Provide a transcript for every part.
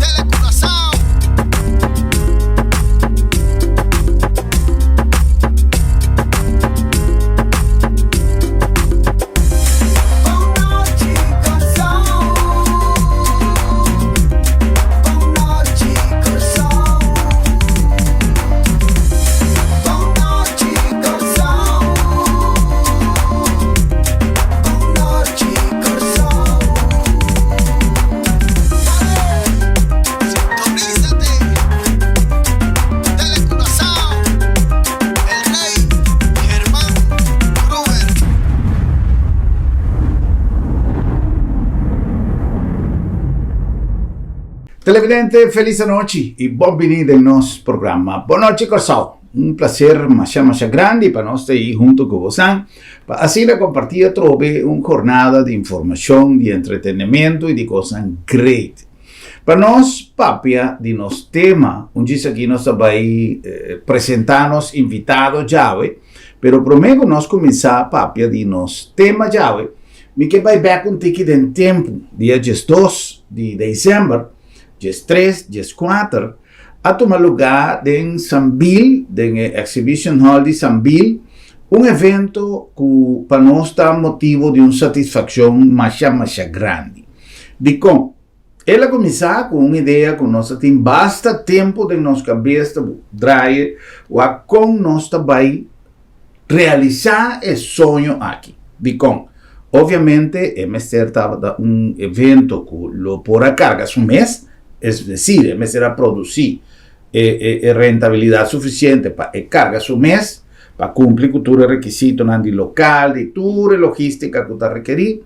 Telecuraçao. Sintonízate Telecuraçao, El Rey Germán Kruger. Televidente, felis anochi y bon bini den nos programa Bon Nochi Kòrsou. Un placer masha masha grandi pa nos ta ei hunto cu bosan pa asina comparti atrobe un jornada di informacion, di entretenimento y di cosnan great. Pa nos papia di nos tema, un djis aki nos ta bay presenta nos invitado djawe, pero prome cu nos cuminsa papia di nos tema djawe, mi ke bay bek un tiki den tempo, dia 12 di december, 13, 14, a tuma lugá den Sambil, den e Exhibition Hall di Sambil, un evento ku pa nos ta motibu di un satisfakshon masha masha grandi. Dikon? El a kuminsá ku un idea ku nos a tin basta tempu den nos kabes ta draai wak kon nos ta bai realisá e soño aki. Dikon? Obviamente e mester tabata un evento ku lo por a karga su mes, es desir, e mester a produsí e e rentabilidat sufisiente pa e karga su mes, pa kumpli ku tur e rekisitonan di lokal, di tur e logístika ku ta rekerí.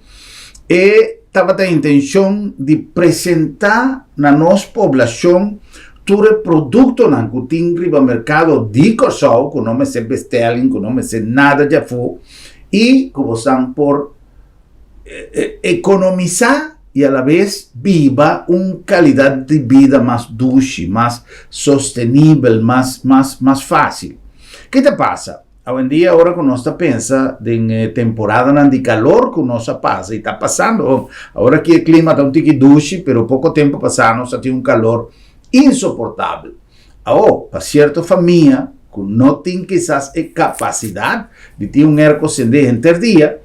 E tabata intenshon di presentá na nos poblashon Tur e produktonan ku tin riba merkado di Kòrsou ku no mester bestelling, ku no mester nada djafó i ku bosan por ekonomisá i alabes biba un kalidat di bida mas dushi, mas sostenibel, mas mas mas fásil. Ke ta pasa? Awendia ora ku nos ta pensa den e temporadanan di kalor ku nos a pasa i ta pasando, awor aki e klima ta un tiki dushi, pero poko tempu pasá nos a tin un kalor insoportabel. Awor, pa sierto famia ku no tin kisas e kapasidat di tin un erko sendé henter dia,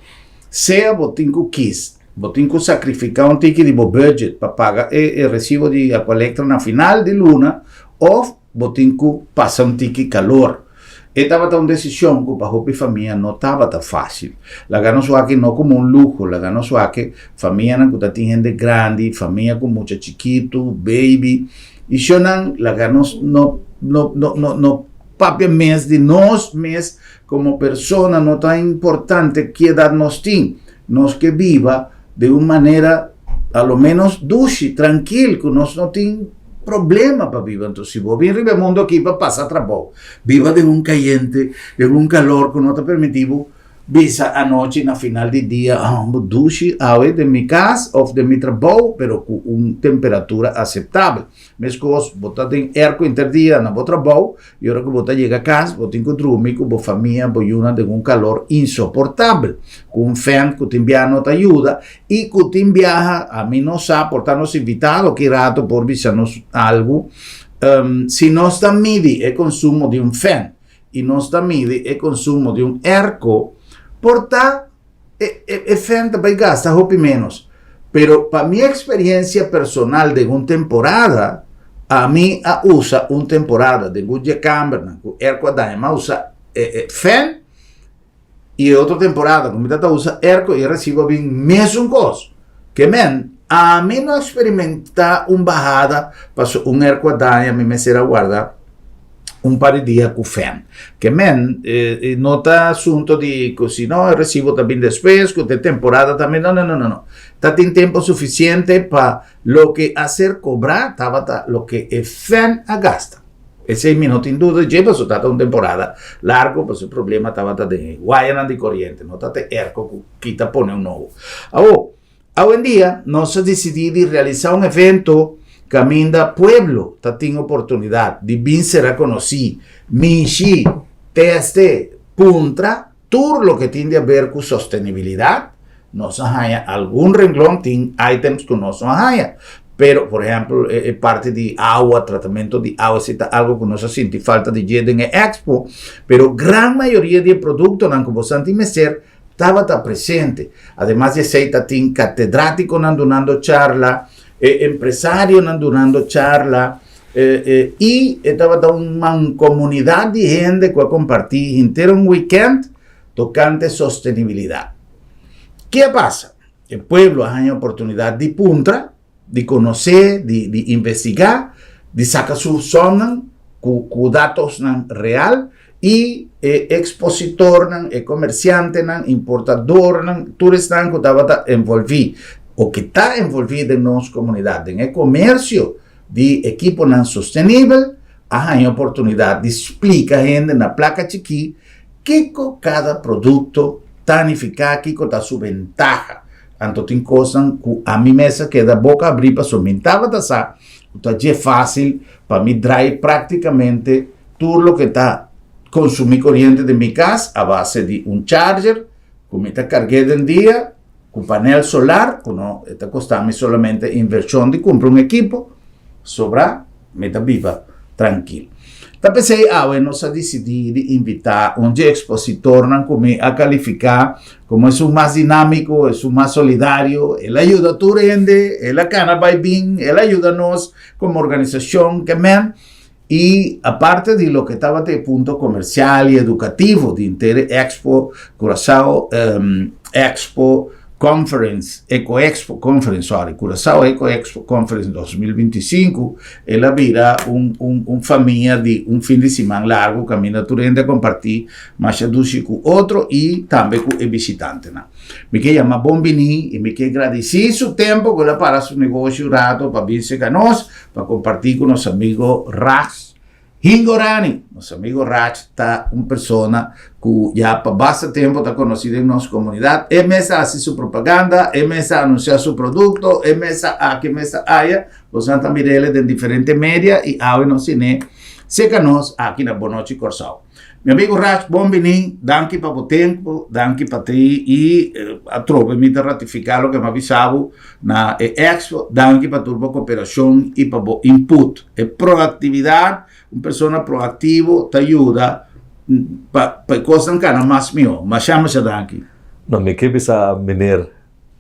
sea bo tin ku kis, bo tin ku sakrifiká un tiki di bo budget pa paga e resibo di Aqualectra na final di luna, òf Bo tin ku pasa un tiki kalor. E tabata un desishon ku pa hopi famia no tabata fásil. Laga nos wak no komo un luho, laga nos wak famianan ku ta tin hende grandi, famia ku mucha chikitu, baby, i shonnan laga nos no no no no no papia mes di nos mes komo persona, no ta importante ki edat nos tin, nos ke biba den un manera a lo menos dushi, trankil, ku nos no tin problema pa biba. Anto si bo bin riba e mundo aki pa pasa trabou, biba den un kayente, den un kalor ku no ta permití bo bisa anochi na final di dia, ah, bo dushi awe den mi kas òf den mi trabou, pero ku un temperatura aseptabel. Meskos bo ta den erko henter dia na bo trabou i ora ku bo ta yega kas bo tin ku drumi ku bo famia, bo yunan den un kalor insoportabel, ku un fèn ku tin biaha no ta yuda i ku tin biaha, ami no sa, por ta nos invitado ki rato por bisa nos algu, si nos ta midi e konsumo di un fèn i nos ta midi e konsumo di un erko, por ta e fèn ta bai gasta hopi ménos. Pero pa mi eksperiencia personal den un temporada, ami a usa un temporada den un dje kambernan ku erko a daña, mi a usa fèn i e otro temporada ku mi tabata usa erko i e resibo a bin mesun kos. Ke men, ami no a eksperimenta un bahada paso un erko a daña mi mester a warda un par di dia ku fèn. Ke men, no ta asunto di ku si no e resibo ta bin despues, ku ta e temporada tambe, no, no, no, no, no. Ta tin tempu sufisiente pa loke a ser kobrá tabata loke e fèn a gasta. Esei mi no tin duda dje, pasobra tabata un temporada largu, pasobra e problema tabata den e wayanan di koriente, no tabata e erko ku kita pone un nobo. Awor, Awendia nos a disidí di realisá un evento kaminda pueblo ta tin oportunidat di bin sera konosí, mishi, teste, puntra tur loke tin di aber ku sostenibilidat. Nos a haña algun renglon, tin items ku nos no a haña. Pero, por ehempel, e parti di awa, tratamento di awa, esei ta algo ku nos a sinti falta di dje den e expo. Pero gran mayoria di e produktonan ku bosan tin mester tabata presente. Ademas di esei ta tin katedrátikonan dunando charla, e empresarionan dunando charla, i e tabata un mankomunidat di hende ku a kompartí henter un wikènt tokante sostenibilidat. Ke a pasa? E pueblo a haña oportunidat di puntra, di konosé, di di investigá, di saka su sònnan ku ku datosnan real i e ekspositornan, e komersiantenan, importadornan, tur esnan ku tabata envolví o ke ta envolví den nos komunidat den e komersio di ekiponan sostenibel a haña oportunidat di splika hende na plaka chikí Kiko kada produkto ta nifiká, kiko ta su bentaha? Anto tin kosnan ku ami mes a keda boka abrí pasobra mi tabata sa ku ta dje fásil pa mi drai práktikamente tur loke ta konsumí koriente den mi kas a base di un charger ku mi ta karg'é den dia ku panel solar ku no e ta kosta mi solamente invershon di kumpra un ekipo, sobrá mi ta biba trankil. Ta p'esei awe nos a disidí di invitá un dje ekspositornan ku mi a kalifiká komo esun mas dinámiko, esun mas solidario. El a yuda tur hende, el a kana bai bin, el a yuda nos komo organisashon Kemen. I aparte di loke tabata e punto komersial i edukativo di henter e Expo Curaçao Expo Conference, Eco Expo Conference, sorry, Curaçao Eco Expo Conference 2025, el a bira un un un famia di un fin di siman largu kaminda tur hende a kompartí masha dushi ku otro i tambe ku e bishitantenan. Mi ke yama bon bini i mi ke gradisí su tempu ku el a para su negoshi un rato pa bin serka nos pa kompartí ku nos amigo Raj Hingorani. Nos amigo Raj ta un persona ku ya pa basta tempu ta konosí den nos komunidat. E mes a hasi su propaganda, e mes a anunsiá su produkto, e mes a aki, e mes a aya. Boso ta mir'el den diferente media i awe nos tin'é serka nos aki na Bon Nochi Kòrsou. Mi amigo Raj, bon bini, danki pa bo tempo, danki pa ti i atrobe mi ta ratifiká loke mi a bisa bo na e expo, danki pa tur bo koperashon i pa bo input. E proaktividat, un persona proaktivo ta yuda pa pa e kosnan kana mas mihó. Masha masha danki. No, mi ke bisa meneer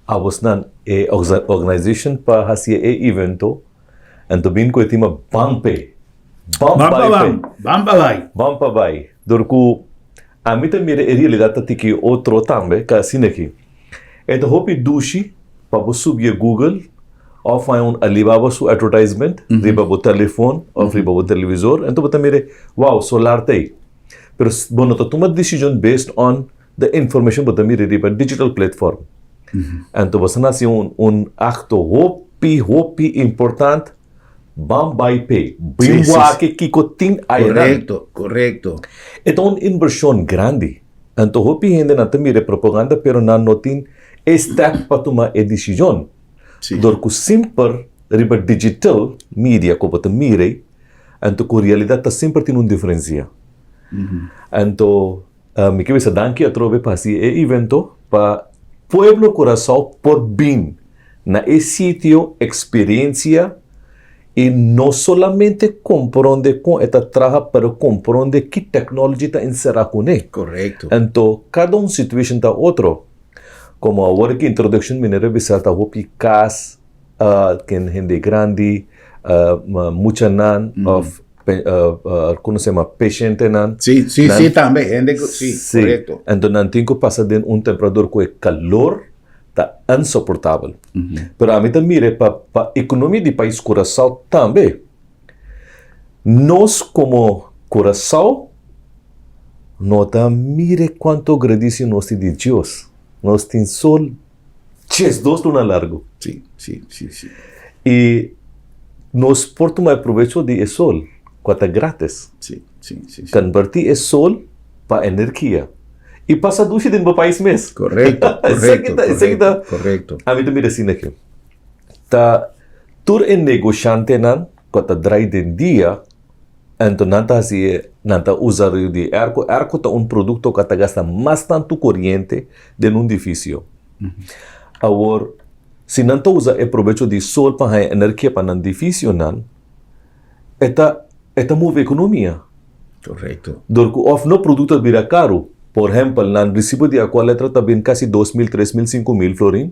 abosnan e organization pa hasi e evento Anto bin ku e tema ban p'e. Ban Ban pa bai p'e. ban, ban pa bai. Ban pa bai. Dor ku ami ta mira e realidat ta tiki otro tambe ka asina aki. E ta hopi dushi pa bo subi e Google òf haña un Alibaba su advertisement riba bo telefon òf riba bo televisor. Anto bo ta mira, wow, solar ta ei. Pero bo no ta tuma desishon based on the information bo ta mira riba digital platform. Anto bo sa hasi un un acto hopi hopi important ban bai p'e. Bin wak kiko tin ainan. Correcto, correcto. E ta un inversion grandi. Anto hopi hendenan ta mira e propaganda pero nan no tin e step pa tuma e decision. Dor ku semper riba digital media ku bo ta mira ei, anto ku realidad ta semper tin un diferencia. Anto Mi ke bisa danki atrobe pa hasi e evento pa pueblo Curaçao por bin na e sitio experiencia y no solamente compronde con e ta traha pero compronde ki technology ta encera cune. Correcto. Anto cada un situation ta otro. Como awor ki introduction mi a bisa ta hopi cas ken hende grandi muchanan of Kono se yama peshentenan. Sí, sí, sí, tambe hende ku, sí, korekto. Anto nan tin ku pasa den un temperador ku e kalor ta insoportabel. Pero ami ta mira pa pa ekonomia di pais Curaçao tambe. Nos komo Curaçao no ta mira kuantu gradisi nos tin di Dios. Nos tin sol 12 luna largu. Sí, sí, sí, sí. I nos por tuma e probecho di e sol, ku a ta gratis. Sí, sí, sí, sí. Konvertí e sol pa energia. I pasa dushi den bo pais mes. Korekto, korekto, korekto, korekto. Ami ta mira asina aki. Ta tur e negoshantenan ku a ta drai den dia, anto nan ta hasi e, nan ta usa riu di airco. Airco ta un produkto ku a ta gasta mas tantu koriente den un difisio. Awor. Si nan ta usa e probecho di sol pa haña energia pa nan difisionan, e ta e ta move ekonomia. Korekto. Dor ku òf no produkto ta bira karu. Por ehèmpel, nan resibo di Aqualectra ta bin kasi 2000, 3000, 5000 florin.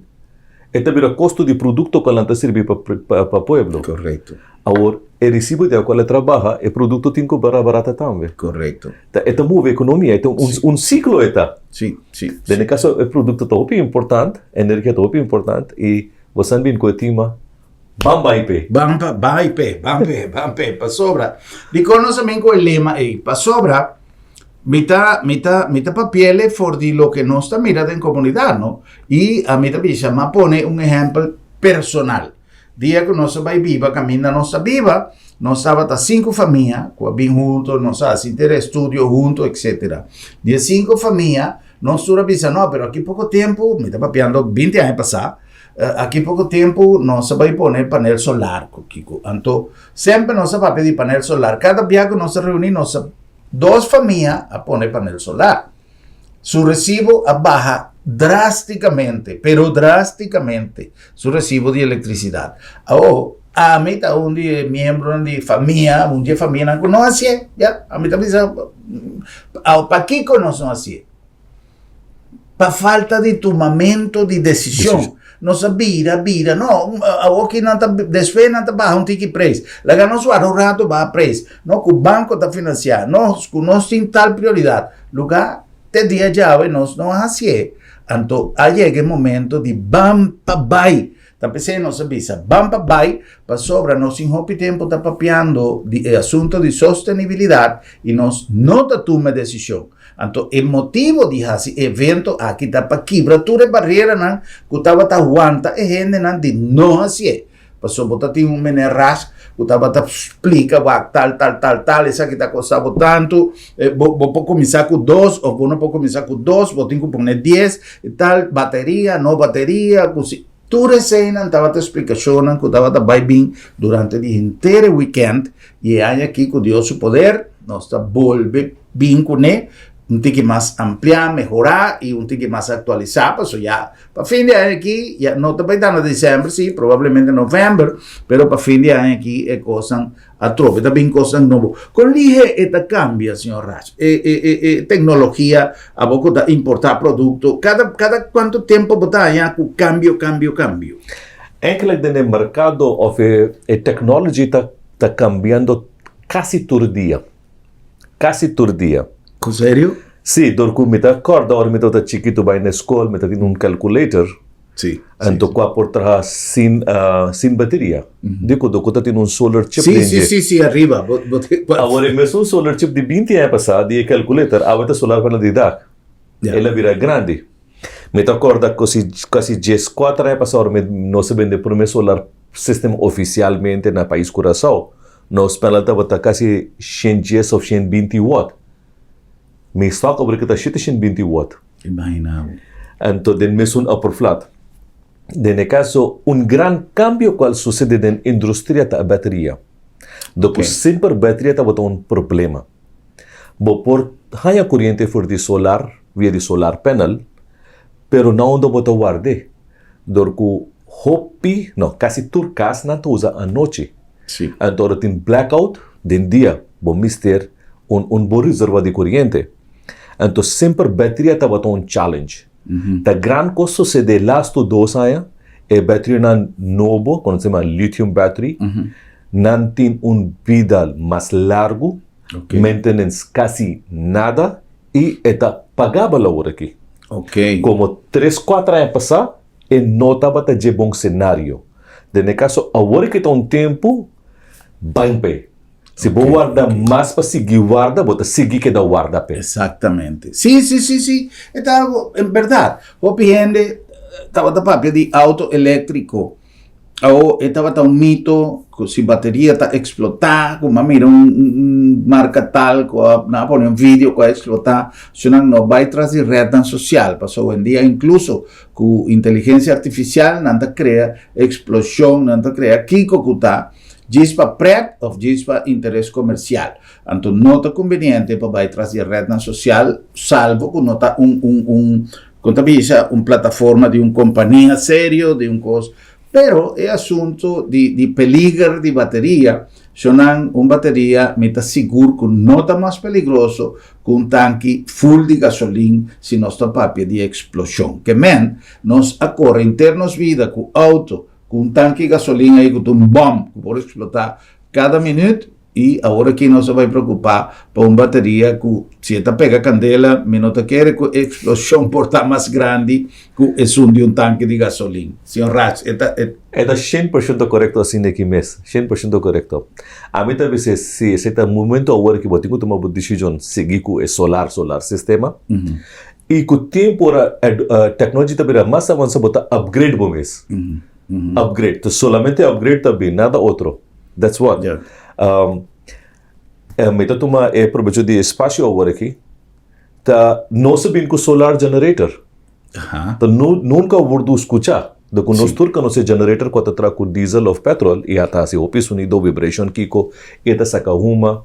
E ta bira kosto di produkto ku nan ta sirbi pa pa pueblo. Korekto. Awor, e resibo di Aqualectra baha, e produkto tin ku bira barata tambe. Korekto. Ta e ta move ekonomia, e ta un un siklo e ta. Sí, sí. Den e kaso e produkto ta hopi important, energia ta hopi important i bo san bin ku e tema ban bai p'e. Ban pa bai p'e, ban p'e, ban p'e, pasobra dikon nos a bin ku e lema ei? Pasobra mi ta mi ta mi ta papi'el for di loke nos ta mira den komunidat no, i ami ta bisa mi a pone un ehèmpel personal. Dia ku nos a bai biba kaminda nos ta biba, nos tabata sinku famia ku a bin huntu, nos a hasi henter estudio huntu, etsetera. Di e sinku famia, nos tur a bisa, no, pero aki poko tempu, mi ta papiando binti aña pasá, aki poko tempu nos a bai pone panel solar ku kiko. Anto, semper nos a papia di panel solar. Kada bia ku nos a reuní, nos a, dos famia a pone panel solar. Su recibo a baha drásticamente, pero drásticamente, su recibo di electricidad. Awo, ami ta un di e miembronan di famia, un di e famianan cu no hacié, ya, ami ta bisa, awo, pakico nos no hacié? Pa falta di tumamento di decision. Nos a bira, bira, no, awoki nan ta, despues nan ta baha un tiki prijs. Laga nos warda un rato baha prijs. No, ku banko ta finansiá, nos, ku nos tin tal prioridat. Lugá, te dia djawe nos no a hasié. Anto a yega e momento di ban pa bai. Ta p'esei nos a bisa, ban pa bai, pasobra nos tin hopi tempu ta papiando di e asunto di sostenibilidat i nos no ta tuma e desishon. Anto e motibo di hasi e evento aki ta pa kibra tur e bareranan ku tabata wanta e hendenan di no hasié. Pasobra bo ta tin un meneer Ras ku tabata splika wak tal tal tal tal esaki ta kosta bo tantu, bo bo por kuminsá ku dos òf bo no por kuminsá ku dos, bo tin ku pone dies, tal bateria, no bateria, ku si. Tur eseinan tabata splikashonnan ku tabata bai bin durante di henter e wikènt i e aña akí ku Dios su poder nos ta bolbe bin kuné un tiki mas ampliá, mehorá i un tiki mas aktualisá pasobra ya pa fin di aña akí ya no ta bai ta na desèmber sí, probablemente novèmber, pero pa fin di aña akí e kosnan Atrobe ta bin kosnan nobo. Kon lihe e ta kambia, señor Raj? E, e, e, e teknologia, abo ku ta importá produkto, kada, kada kuantu tempu bo ta haña ku kambio, kambio, kambio? Eigenlijk den e merkado òf e, e technology ta, ta kambiando kasi tur dia. Kasi tur dia. Ku serio? Sí, dor ku mi ta kòrda ora mi tabata chikitu bai na skol, mi ta tin un calculator. Sí. Anto kua por traha sin sin bateria. Di ku ku ta tin un solar chip Sí, den sí, dje. sí, sí, ariba. Bo, bo te, Awor e mesun solar chip di binti aña pasá di e calculator awe ta solar panel di dak. Ja. El a bira grandi. Mi ta kòrda kosi kasi 14 aña pasá ora mi nos a bende promé solar system ofisialmente na pais Curaçao. Nos panel tabata kasi 110 òf 120 watt. Mi stock awor ki ta 720 watt. Imagina bo. Anto den mesun oppervlak. Den e kaso, un gran kambio kual susede den industria ta e bateria. Do ku semper bateria tabata un problema. Bo por haña kuriente for di solar via di solar panel, pero na unda bo ta ward'é. Dor ku hopi, no, kasi tur kasnan ta usa anochi. Sí. Anto ora tin blackout den dia, bo mister un un bon reserva di kuriente. Anto semper bateria tabata un challenge. Ta gran kos sosede lastu dos aña, e baterianan nobo, ku nos ta yama lithium battery, nan tin un bida mas largu, maintenance kasi nada i e ta pagabel awor aki. Komo tres kuater aña pasá e no tabata dje bon senario. Den e kaso awor ki ta un tempu, ban p'e. Si bo warda mas pa sigui warda, bo ta sigui keda warda p'e. Exactamente. Sí, sí, sí, sí. E ta algo, en berdad, hopi hende tabata papia di auto eléctrico. Awo e tabata un mito cu si bateria ta explota, cu m'a mira un, un marca tal cu a, nan a pone un video cu a explota. So nan no bay tras di rednan social, pasobra hoendia incluso cu inteligencia artificial nan ta crea explosion, nan ta crea kico cu ta. Djis pa pret of djis pa interes komersial. Anto no ta kumbeniente pa bai tras di e retnan sosial salvo ku no ta un un un. Kon ta bisa un plataforma di un kompania serio, di un kos. Pero e asuntu di di peliger di bateria, shonan un bateria mi ta sigur ku no ta mas peligroso ku un tanki ful di gasolin si nos ta papia di eksploshon. Ke men, nos a kore henter nos bida ku outo ku un tanki gasolin ei ku ta un bòm ku por eksplotá kada minüt. I awor aki nos a bai preokupá pa un bateria ku si e ta pega kandela mi no ta kere ku e eksploshon por ta mas grandi ku esun di un tanki di gasolin. Señor Raj, e ta e. E ta shen por shento korekto asina aki mes, shen por shento korekto. Ami ta bisa si esei ta momento awor ki bo tin ku tuma bo desishon sigui ku e solar, solar sistema, i ku tempu ora teknologia ta bira mas avansa bo ta upgrade bo mes. Upgrade, ta solamente upgrade ta bin, nada otro. That's what. Yeah. Mi ta tuma e probecho di e espacio awor aki, ta nos a bin ku solar generator. Ta no nunca a wordu skucha de ku nos tur konosé generator ku a ta traha ku diesel of petrol i a ta hasi hopi sonido, vibration kiko, i ta saka huma.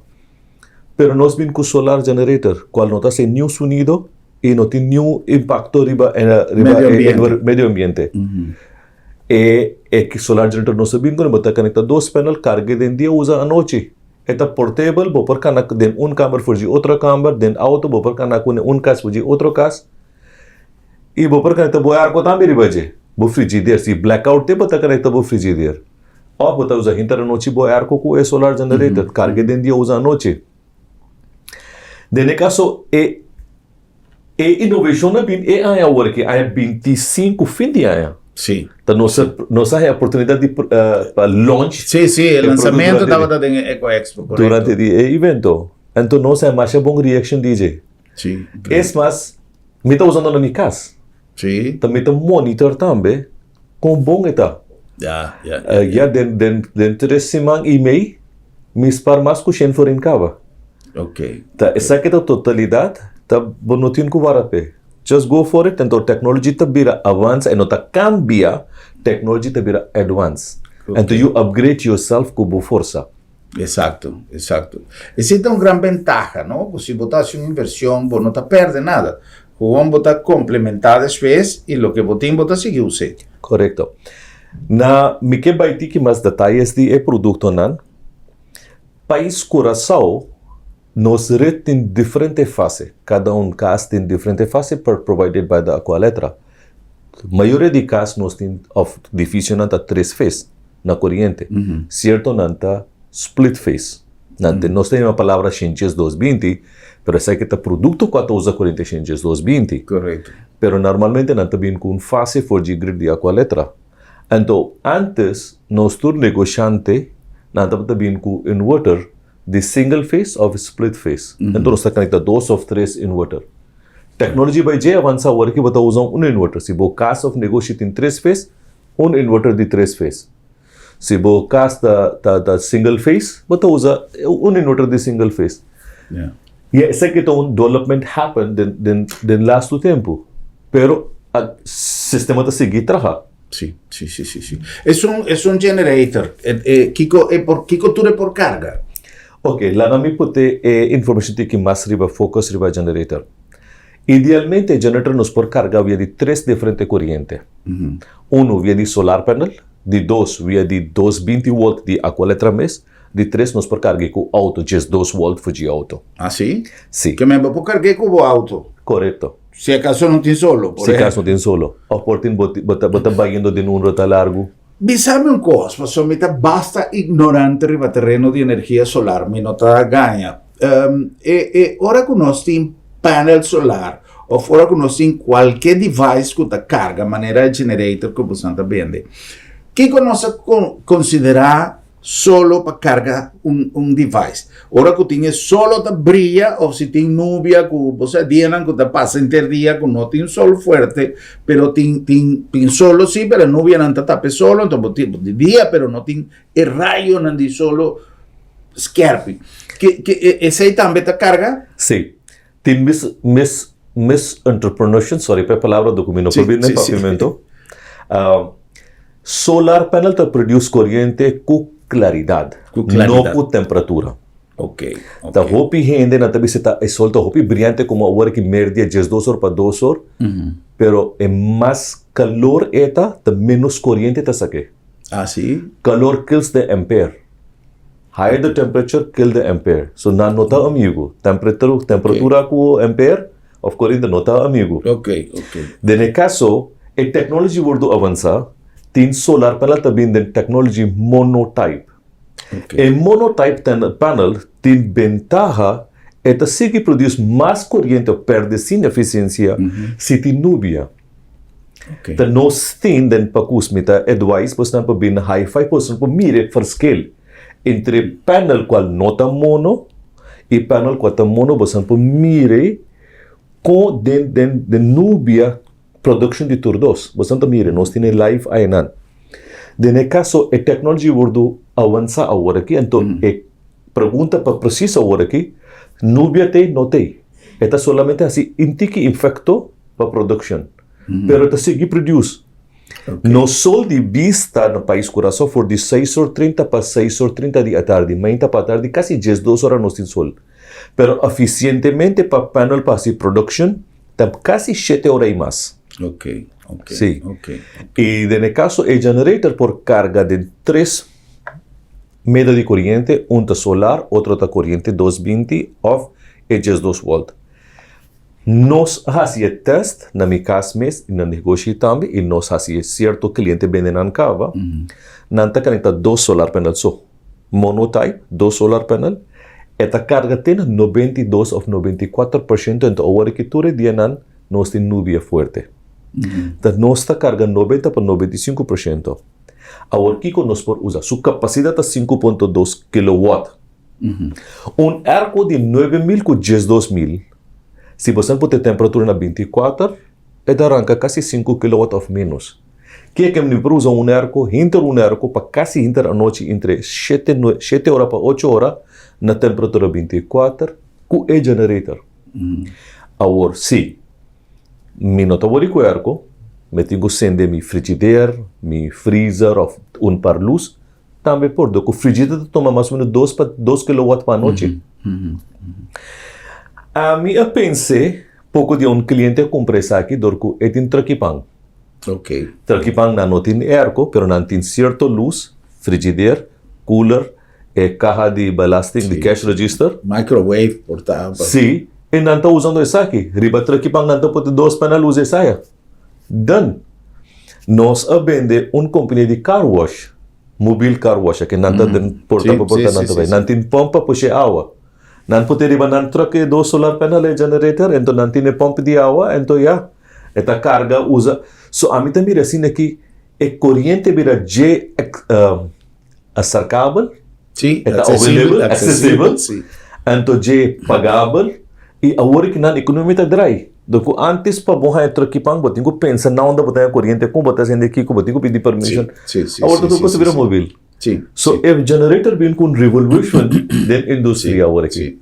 Pero nos bin ku solar generator kual no ta hasi niun sonido i no tin niun impakto riba riba Medio ambiente. medio ambiente. E e solar generator nos a bin ku bo ta konekta dos panel karga den dia usa anochi. E ta portable, bo por kana den un kamber for di otro kamber, den auto bo por kana ku un kas for di otro kas. I bo por konekta bo airco tambe riba dje, bo frigider. Si blackout te bo ta konekta bo frigider. Òf bo ta usa hinter anochi bo airco ku e solar generator, karga den dia usa anochi. Den e kaso e e inovashon a bin e aña awor aki, aña 25 fin di aña. Sí. Ta nos a nos a haña oportunidat di pa launch. Sí, sí, e e producto lansamento durante di tabata den e Eco Expo, korekto. durante di e evento. Anto nos a haña masha bon reaction di dje. Sí. Es mas, mi ta usando na mi kas. Sí. Ta mi ta monitor tambe kon bon e ta. Ya, ya, ya. Ya den den den tres siman i mei mi spar mas ku shen florin kaba. Ok. Ta esaki ta totalidat ta bo no tin ku wara p'e. Just go for it anto technology ta bira avansa e no ta kambia, technology ta bira advance. Anto you upgrade yourself ku bo forsa. Exacto, exacto. Esei ta un gran bentaha, no? Ku si bo ta hasi un inversion, bo no ta perde nada. Gewoon bo ta komplementá despues i loke bo tin bo ta sigui us'é. Korekto. Na mi ke bai tiki mas detayes di e produktonan. Pais Curaçao, nos red tin diferente fase. Kada un kas tin diferente fase per provided by the Aqualectra. Mayoria di kas nos tin òf edifisionan ta tres fase. na koriente. Sierto nan ta split face. Nan tin, nos ta yama palabra shinches dos binti, pero esaki ta produkto ku a ta usa koriente shinches dos binti. Korekto. Pero normalmente nan ta bin ku un fase for dje grid di Aqualetra. Anto antes nos tur negoshante nan tabata bin ku inverter di single face of split face. Anto nos ta konekta dos of tres inverter. Teknologia bai dje avansa awor ki bo ta usa un inverter. Si bo kas of negoshi tin tres face, Un inverter di tres phase. Si bo cas ta ta ta single phase, bo ta usa un inverter di single phase. Yeah. Y esaki ta un development happen den den den lastu tempu. Pero a sistema ta sigui traha. Sí, sí, sí, sí, sí. Es un, es un generator. E, e, kiko e por, kiko tur e por carga? Ok, laga mi pute e informacion tiki mas riba focus riba generator. Idealmente e generator nos por carga via di tres diferente coriente. Uno via di solar panel, di dos via di dos binti volt di Aqualetra mes, di tres nos por carga cu auto, djes dos volt for dje auto. Ah si? Si. Ke men bo por carg'e cu bo auto? Corecto. Si acaso no tin solo, por Si acaso no tin solo. Of por tin bo bo ta bo ta bayendo den un rota largo. Bisa mi un cos, pasobra mi ta basta ignorante riba tereno di energia solar, mi no ta gaña. E e ora ku nos tin panel solar of ora ku nos tin kualke device ku ta karga manera e generator ku bosan ta bende, kiko nos a konsiderá solo pa karga un un device? Ora ku tin e solo ta bria of si tin nubia ku bo sa dianan ku ta pasa henter dia ku no tin sol fuerte pero tin tin tin solo si pero e nubianan ta tapa e solo enton bo tin di dia pero no tin E rayonan di solo skerpi. Ke, ke, e, esei tambe ta karga? Sí. Tin mis, mis, misinterpretation, sorry pa e palabra dor ku mi no por bini den papiamentu. Solar panel ta produce koriente ku klaridat, Ku klaridat. no ku temperatura. Ta hopi hende nan ta bisa ta e sol ta hopi briante komo awor aki merdia 12 or pa 2 or, pero e mas kalor e ta, ta menos koriente ta sake. Ah, si? Kalor kills the ampere. Higher the temperature, kill the ampere. So nan no ta amigo. Temperatura, temperatura ku ampere of koriente no ta amigo. Den e kaso, e technology wordo avansa, tin solar panel ta bin den technology monotype. E monotype panel tin bentaha, e ta sigui produce mas koriente of perde sin eficiencia si tin nubia. Ta nos tin den pakus mi ta advise bosnan pa bin hi-fi bosnan por mira e verschil entre panel cual no ta mono y panel cual ta mono bosnan por mira con den den den nubia production di tur dos bosnan ta mira nos tin e live ayanan. Den e caso e technology wordo avansa awor aki anto e pregunta pa precies awor aki nubia tey no tey e ta solamente haci un tiki efecto pa production, pero ta sigui produce. Nos sol di bista na pais Curaçao for di seis or 30 pa 6 or 30 di atardi, mainta pa atardi, casi 12 ora nos tin sol. Pero eficientemente pa panel pa haci production ta casi 7 ora y mas. Si. Y den e caso e generator por carga den tres medio di coriente, un ta solar, otro ta coriente 220 of e 12 volt. Nos a hasi e test na mi kas mes i na negoshi tambe i nos hasi e sierto kliente bende nan kaba. Nan ta konekta dos solar panel so. Monotype, dos solar panel. E ta karga te na 92 òf 94% ento awor aki tur e dianan nos tin nubia fuerte. Ta nos ta karga 90 pa 95%. Awor kiko nos por usa? Su kapasidat ta 5.2 kilowatt. Un airco di 9000 cu 12000, si boso pone e temperatura na 24, e ta ranca casi 5 kilowatt of menos. Ke ke mi por usa un airco, hinter un airco pa casi hinter anochi entre 7, 7 ora pa 8 ora na temperatura 24 cu e generator. Awor, si mi no ta wori cu airco, mi tin cu cende mi frigider, mi freezer of un par luz, Tambe por do ku frigida ta tuma mas o menos 2 pa 2 kilowatt pa anochi. Ami a pens'é poko di un kliente a kumpra esaki dor ku e tin truck'i pan. Truck'i pan nan no tin airco pero nan tin sierto lus, frigider, cooler, e kaha di belasting, di cash register. Microwave por ta. Si, i nan ta usando esaki. Riba truck'i pan nan ta pone dos panel usa esaya. Done. Nos a bende un compania di car wash, mobil car wash, aki nan ta den porta pa porta nan ta bai. Nan tin pump pa pusha e awa. Nan pute riba nan truck e dos solar panel e generator, ento nan tin e pump di awa, ento ya, e ta carga usa. So ami ta mira asina ki e coriente bira dje acercabel, e ta available, accessible, anto dje pagabel i awor ki nan ekonomia ta drai. Dor ku antes pa bo haña truck i pan bo tin ku pensa na unda bo ta haña koriente, kon bo ta hasiendo kiko, bo tin ku pidi permission. Awor tur kos ta bira mobil. So e generator bin ku un revolution den industria awor aki.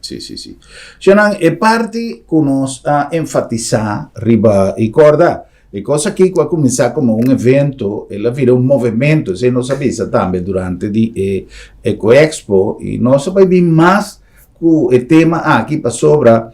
Shownan, e parti ku nos a enfatisá riba i kòrda E kos aki ku a kuminsá komo un evento, el a bira un movementu, esei nos a bisa tambe durante di e Ecoexpo i nos a bai bin mas ku e tema aki pasobra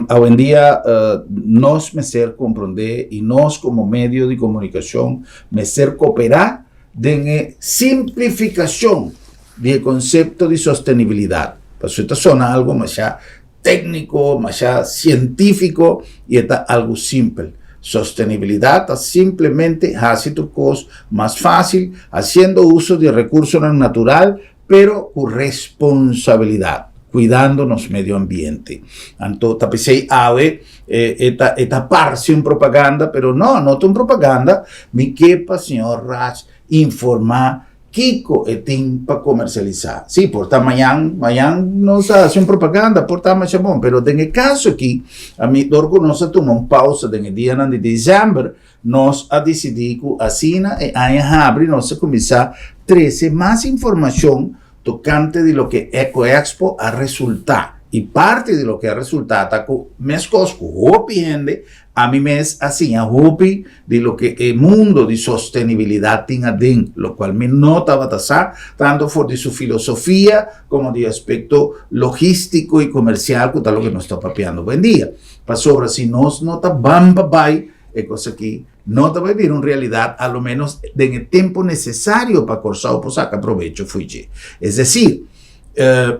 awendia nos mester komprondé i nos komo medio di komunikashon mester koperá den e simplifikashon di e konsepto di sostenibilidat. Pasobra ta sona algu masha técnico, masha científico y e ta algo simpel. Sostenibilidad ta simplemente haci tur cos mas fácil haciendo uso di recursonan natural pero cu responsabilidad, cuidando nos medio ambiente. Anto ta p'esey awe e ta e ta parci un propaganda pero no, no ta un propaganda, mi ke pa señor Raj informa Kiko e tin pa komersialisá? Sí, por ta mañan, mañan nos a hasi un propaganda, por ta masha bon, pero den e kaso aki, ami dor ku nos a tuma un pausa den e dianan di desèmber, nos a disidí ku asina e aña habri nos a kuminsá trese mas informashon tokante di loke Eco Expo a resultá. I parti di loke a resultá ta ku meskos ku hopi hende, ami mes a siña hopi di loke e mundo di sostenibilidat tin aden, lokual mi no tabata sa, tantu for di su filosofia komo di aspekto logístiko i komersial ku ta loke nos ta papiando hoendia. Pasobra si nos no ta ban pa bai e kos aki no ta bai bira un realidat, a lo ménos den e tempu nesesario pa Kòrsou por saka probecho fo'i dje. Es desir,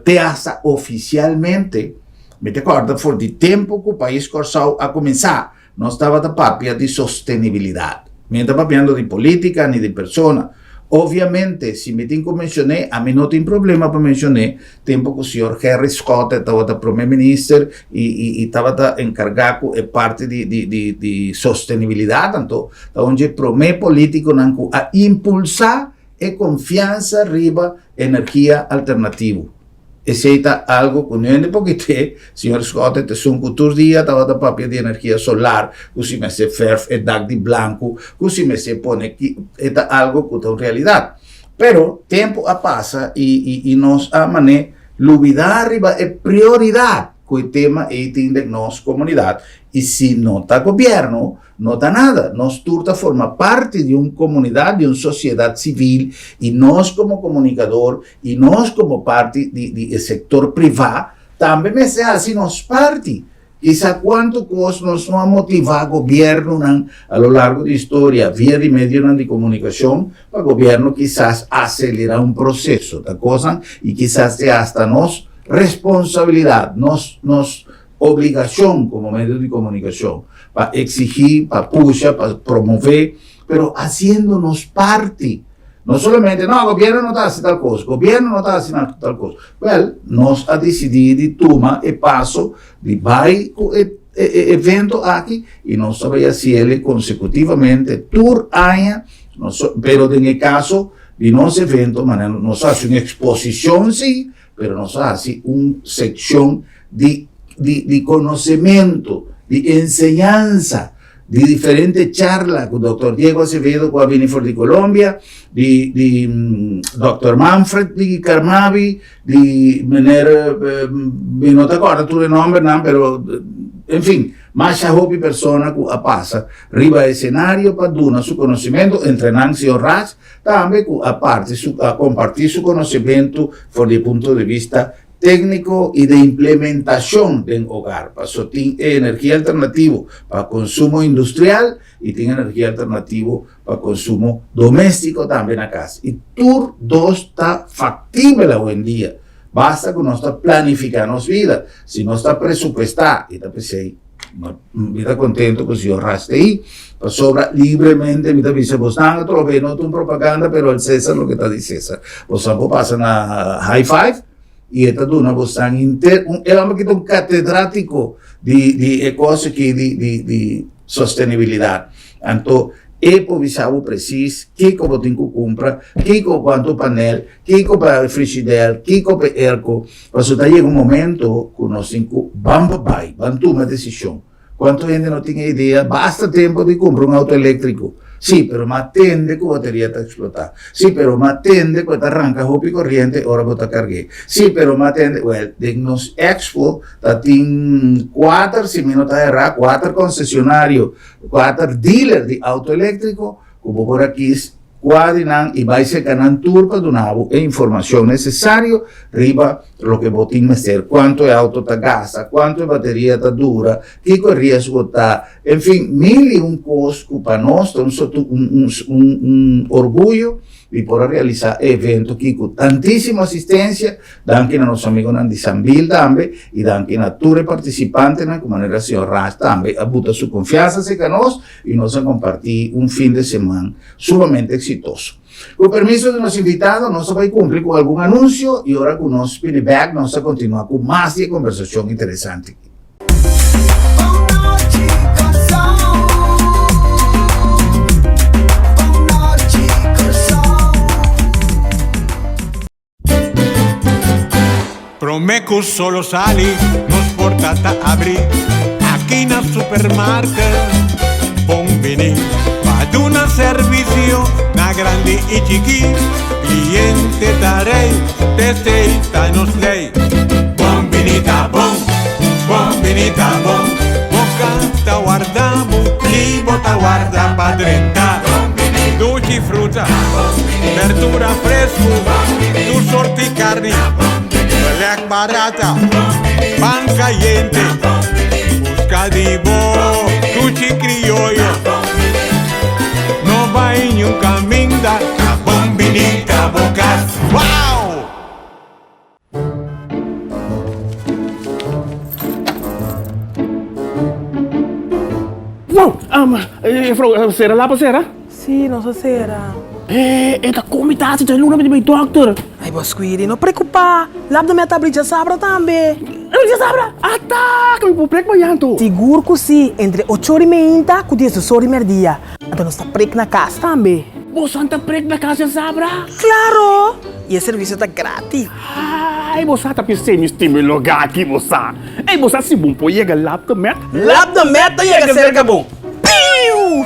te hasta ofisialmente, mi ta kòrda for di tempu ku pais Kòrsou a kuminsá, nos tabata papia di sostenibilidat. Mi no ta papiando di polítika ni di persona. Obviamente, si mi tin ku menshon'é, ami no tin problema pa menshon'é, tempu ku señor Gerrit Schotte tabata prome minister i i i tabata enkargá ku e parti di di di di sostenibilidat, anto ta un dje prome politikonan ku a impulsá e konfiansa riba energia alternativo. Esei ta algo ku no hende por kit'é, señor Schotte ta esun ku tur dia tabata papia di energia solar, ku si mester fèrf e dak di blanku, ku si mester pone ki, e ta algo ku ta un realidat. Pero tempu a pasa i i i nos a man'é lubidá riba e prioridat ku e tema ei tin den nos komunidat i si no ta gobièrnu, No ta nada. Nos tur ta forma parti di un comunidad, di un sociedad civil y nos como comunicador y nos como parti di di e sector priva tambe mester haci nos parti. Kisa cuanto cos nos no a motiva gobiernonan a lo largo di historia via di medionan di comunicacion pa gobierno kisas acelera un proceso. Ta cosnan y kisas te hasta nos responsabilidad, nos nos Obligacion como medio di comunicacion pa exigi, pa pusha, pa promove, pero haciendo nos parti. No solamente, no, gobierno no ta haci tal cos, gobierno no ta haci tal cos. Wel, nos a dicidi di tuma e paso di bay cu e e evento aki y nos ta bay haciele consecutivamente tur aña, pero den e caso di nos evento, manera nos haci un exposicion si, Pero nos a hasi un sekshon di di di konosementu, di enseñansa, di diferente charla ku Dòkter Diego Acevedo ku a bini for di Colombia, di di Dòkter Manfred di Carmabi, di meneer mi no ta kòrda tur e nòmbernan pero enfin masha hopi persona ku a pasa riba e senario pa duna su konosementu, entre nan señor Raj Tambe ku a parti su a kompartí su konosementu for di e punto di bista tékniko i de implementashon den hogar. Paso tin e energia alternativo pa konsumo industrial i tin energia alternativo pa konsumo doméstiko tambe na kas. I tur dos ta faktibel awendia. Basta ku nos ta planifiká nos bida. Si nos ta presupuestá i ta p'esei. Mi ta contento cu señor Ras ta ahi, pasobra libremente mi ta bisa bosnan atrobe, no ta un propaganda, pero al Cesar loke ta di Cesar. Bosnan por pasa na High Five y e ta duna bosnan inter, un, e homber aki ta un catedratico di, di e cos aki di, di, di sostenibilidad. Anto e por bisa bo precies kico bo tin cu cumpra, kico cuanto panel, Kiko pa e frishider, kiko pa e airco, pasobra ta yega un momento ku nos tin ku ban pa bai, ban tuma desishon. Kuantu hende no tin e idea, basta tempu di kumpra un auto eléktriko. Sí, pero ma tende ku bateria ta eksplotá. Sí, pero ma tende ku e ta ranka hopi koriente ora bo ta karg'é. Sí, pero ma tende, wèl, den nos expo ta tin kuater, si mi no ta erá, kuater konsesionario, kuater dealer di auto eléktriko ku bo por a kis Kua di nan i bai serka nan tur pa duna bo e informashon nesesario riba loke bo tin mester, kuantu e auto ta gasta, kuantu e bateria ta dura, kiko e riesgo ta, en fin, mil i un kos ku pa nos ta un un un orguyo di por a realisá e evento aki ku tantísimo asistensia. Danki na nos amigonan di Sambil tambe i danki na tur e partisipantenan ku manera señor Raj tambe a buta su konfiansa serka nos i nos a kompartí un fin de seman sumamente eksitoso. Ku permiso di nos invitado nos ta bai kumpli ku algun anunsio i ora ku nos bini bèk nos ta kontinuá ku mas di e kombersashon interesante aki. Prome cu solo sali, nos porta ta abri aki na Supermarket. Bon bini pa duna servicio na grandi y chiki. Cliente ta rey, t'esey ta nos ley. Bon bini ta bon. Bini ta bon, bo kas ta warda bo i bo ta warda pa drenta. Dushi fruta, berdura fresku, tur sorti karni, belek barata, pan kayente. Buska di bo dushi krioyo, no bai niun kaminda, ta bon bini ta bo kas. Wow! Wow! Um, juffrouw, sera lapa sera? Sí, nos a sera. Eh, e ta komi tasi ta luna mi dokter. Ai, bo Squiri, no preocupa. Lap de meta abri djasabra tambe. Abri djasabra? Ata, ku mi por prek mañan to. Sigur ku si, entre ocho ora i meinta ku diesdos ora i merdia. Anto nos ta prek na kas tambe. Bosan ta prek na kas djasabra? Klaro! I e servisio ta gratis. Ai, bo sa ta pis'é mi stima e lugá aki, bo sa. Ei, bo sa si bon por yega Lab de Met? Lab de Met ta yega serka bo. Piu!